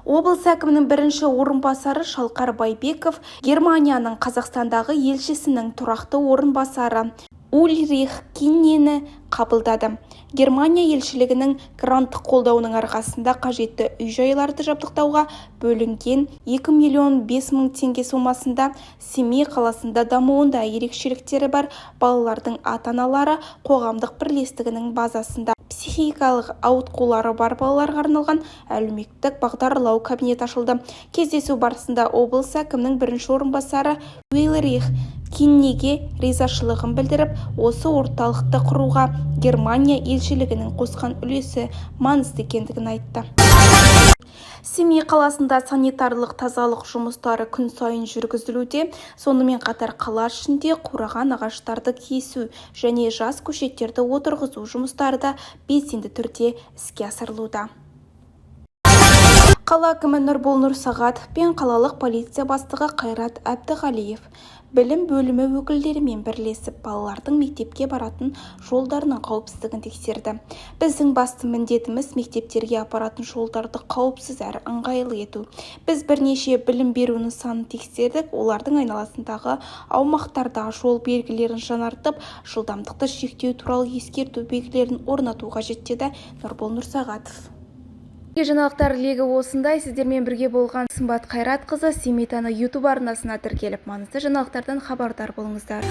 Облыс әкімінің бірінші орынбасары Шалқар Байбеков Германияның Қазақстандағы елшісінің тұрақты орынбасары Ульрих Киннені қабылдады. Германия елшілігінің гранттық қолдауының арқасында қажетті үй-жайларды жабдықтауға бөлінген 2 миллион 5 мың теңге сомасында Семей қаласында дамуында ерекшеліктері бар балалардың ата-аналары қоғамдық бірлестігінің базасында психикалық ауытқулары бар балаларға арналған әлеуметтік бағдарлау кабинеті ашылды. Кездесу барысында облыс әкімінің бірінші орынбасары Ульрих Киннеге ризашылығын білдіріп, осы орталықты құруға Германия елшілігінің қосқан үлесі маңызды екендігін айтты. Семей қаласында санитарлық тазалық жұмыстары күн сайын жүргізілуде. Сонымен қатар қала ішінде қураған ағаштарды кесу және жас көшеттерді отырғызу жұмыстары да белсенді түрде іске асырылуда. Қала әкімі Нұрбол Нұрсағатов пен қалалық полиция бастығы Қайрат Әбдіғалиев білім бөлімі өкілдерімен бірлесіп балалардың мектепке баратын жолдарының қауіпсіздігін тексерді. Біздің басты міндетіміз – мектептерге апаратын жолдарды қауіпсіз әрі ыңғайлы ету. Біз бірнеше білім беру нысанын тексердік, олардың айналасындағы аумақтарда жол белгілерін жаңартып, жылдамдықты шектеу туралы ескерту белгілерін орнату қажет, деді Нұрбол Нұрсағатов. Жаңалықтар легі осындай. Сіздермен бірге болған Сымбат Қайратқызы. «Семей таңы» YouTube арнасына тіркеліп, маңызды жаңалықтардан хабардар болыңыздар.